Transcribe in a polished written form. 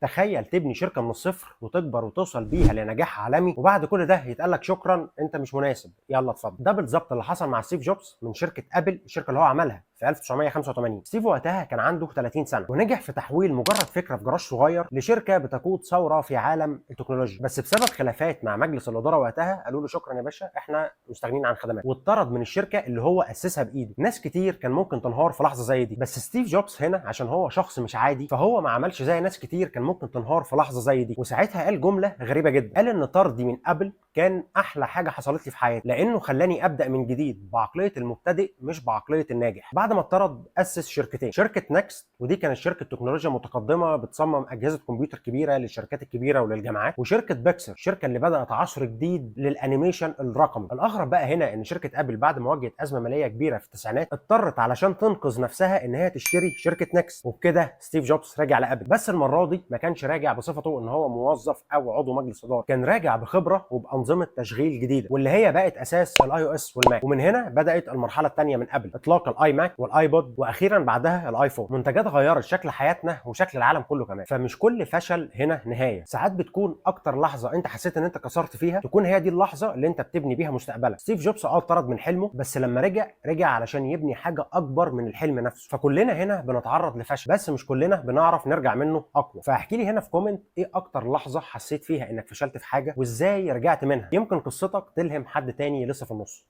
تخيل تبني شركة من الصفر وتكبر وتوصل بيها لنجاح عالمي، وبعد كل ده يتقال لك شكرا انت مش مناسب، يلا اتفضل. ده بالظبط اللي حصل مع ستيف جوبز من شركة ابل، الشركة اللي هو عملها في 1985. ستيف وقتها كان عنده 30 سنة، ونجح في تحويل مجرد فكرة في جراج صغير لشركة بتقود ثورة في عالم التكنولوجيا. بس بسبب خلافات مع مجلس الادارة وقتها قالوا له شكرا يا باشا، احنا مستغنيين عن خدمات، واتطرد من الشركة اللي هو اسسها بايده. ناس كتير كان ممكن تنهار في لحظة زي دي، بس ستيف جوبز هنا عشان هو شخص مش عادي، فهو ما عملش زي ناس كتير كان ممكن تنهار في لحظة زي دي. وساعتها قال جملة غريبة جدا، قال ان طردي من ابل كان احلى حاجة حصلت لي في حياتي، لانه خلاني ابدا من جديد بعقلية المبتدئ مش بعقلية الناجح. بعد ما اتطرد اسس شركتين، شركة نكست ودي كانت شركة تكنولوجيا متقدمة بتصمم اجهزة كمبيوتر كبيرة للشركات الكبيرة وللجامعات، وشركه بيكسر، الشركة اللي بدات عصر جديد لل animation الرقمي. الاغرب بقى هنا ان شركة ابل بعد ما واجهت ازمة ماليه كبيرة في التسعينات اضطرت علشان تنقذ نفسها ان هي تشتري شركة نكست، وبكده ستيف جوبز رجع لابل. بس المرة دي ما كانش راجع بصفته ان هو موظف او عضو مجلس اداره، كان راجع بخبره وبانظمه تشغيل جديدة واللي هي بقت اساس ال iOS والماك. ومن هنا بدات المرحلة الثانية من ابل، اطلاق ال iMac وال iPod واخيرا بعدها الايفون، منتجات غيرت شكل حياتنا وشكل العالم كله كمان. فمش كل فشل هنا نهاية، ساعات بتكون اكتر لحظة انت حسيت ان انت كسرت فيها تكون هي دي اللحظة اللي انت بتبني بيها مستقبلك. ستيف جوبز اتطرد من حلمه، بس لما رجع رجع علشان يبني حاجة اكبر من الحلم نفسه. فكلنا هنا بنتعرض لفشل، بس مش كلنا بنعرف نرجع منه اقوى. فاحكي لي هنا في comment ايه اكتر لحظة حسيت فيها انك فشلت في حاجة وازاي رجعت منها، يمكن قصتك تلهم حد تاني لسه في النص.